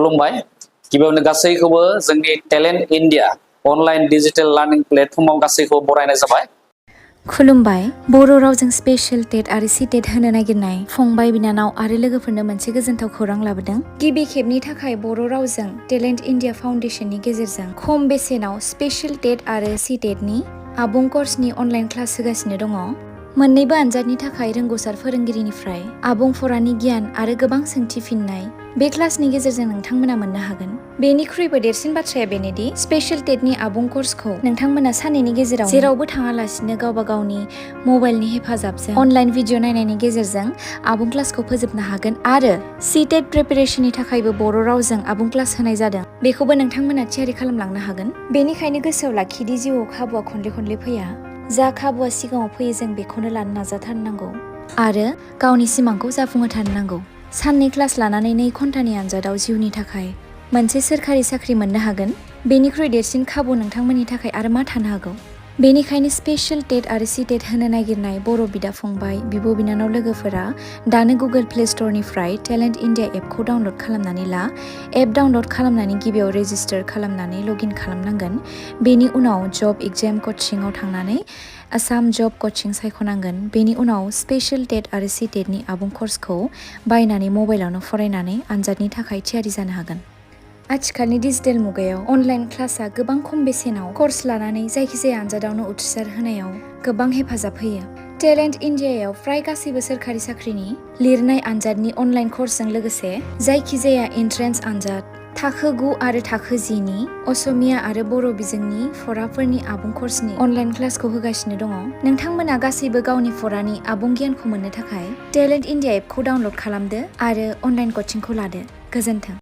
खुलुमबाय गिबियावनो गासैखौबो जोंनि talent India online digital learning प्लेटफर्माव गासैखौबो बरायनाय जाबाय। खुलुमबाय बर' रावजों स्पेशल टेट आरो सी टेट होनो नागिरनाय फंबाय बिनानाव आरो लोगोफोरनो मोनसे गोजोनथाव खौरां लाबोदों। गिबि खेबनि थाखाय बर' रावजों टेलेन्ट इंडिया फाउन्डेशननि गेजेरजों खम बेसेनाव स्पेशल टेट आरो सी टेटनि आबुं कर्सनि अनलाइन क्लास होगासिनो दङ। मोन्नैबो आनजादनि थाखाय रोंग'सार फोरोंगिरिनिफ्राय आबुं फरानि गियान आरो गोबां सोंथि फिननाय बे क्लासनि गेजेरजों नोंथांमोना मोननो हागोन। बेनिख्रुइबो देरसिन बाथ्राया बेनोदि स्पेशल टेटनि आबुं कर्सखौ नोंथांमोना साननैनि गेजेराव जेरावबो थाङालासिनो गावबा गावनि मबाइलनि हेफाजाबजों अनलाइन भिडिअ नायनायनि गेजेरजों आबुं क्लासखौ फोजोबनो हागोन आरो सी टेट प्रिपेरेशननि थाखायबो बर' रावजों आबुं क्लास होनाय जादों। बेखौबो नोंथांमोना थियारि खालामलांनो हागोन। बेनिखायनो गोसोआव लाखिदि जिउआव खाबुआ खनले खनले फैया। जा खाबुआ सिगाङाव फैयो जों बेखौनो लानो नाजाथारनांगौ आरो गावनि सिमांखौ जाफुंहोथारनो नांगौ। साननै क्लास लानानै 2 घन्टानि आनजादाव जिउनि थाखाय मोनसे सोरखारि साख्रि मोननो हागोन। बेनिख्रुइ देरसिन खाबु नोंथांमोननि थाखाय आरो मा थानो हागौ। बेनिखायनो स्पेशल टेट आरो सी टेट होनो नागिरनाय बर' बिदा फंबाय बिब' बिनानाव लोगोफोरा दानो गुगोल प्ले स्ट'रनिफ्राय टेलेन्ट इंडिया एपखौ डाउनल'ड खालामनानै ला। एप डाउनल'ड खालामनानै गिबियाव रेजिस्टार खालामनानै लगइन खालामनांगोन। बेनि उनाव जब एग्जाम कचिंआव थांनानै आसाम जब कचिं सायख'नांगोन। बेनि उनाव स्पेशल टेट आरो सी टेटनि आबुं कर्सखौ बायनानै मबाइलावनो फरायनानै आनजादनि थाखाय थियारि जानो हागोन। आथिखालनि डिजिटेल मुगायाव अनलाइन क्लासआ गोबां खम बेसेनाव कर्स लानानै जायखिजाया आनजादावनो उथ्रिसार होनायाव गोबां हेफाजाब होयो। टेलेन्ट इन्डियायाव फ्राय गासैबो सोरखारि साख्रिनि लिरनाय आनजादनि अनलाइन कर्सजों लोगोसे जायखिजाया एन्ट्रेन्स आनजाद, थाखो 9 आरो थाखो 10 नि असमिया आरो बर' बिजोंनि फराफोरनि आबुं कर्सनि अनलाइन क्लासखौ होगासिनो दङ। नोंथांमोना गासैबो गावनि फरानि आबुं गियानखौ मोननो थाखाय टेलेन्ट इन्डिया एपखौ डाउनल'ड खालामदो आरो अनलाइन कचिंखौ लादो। गोजोन्थों।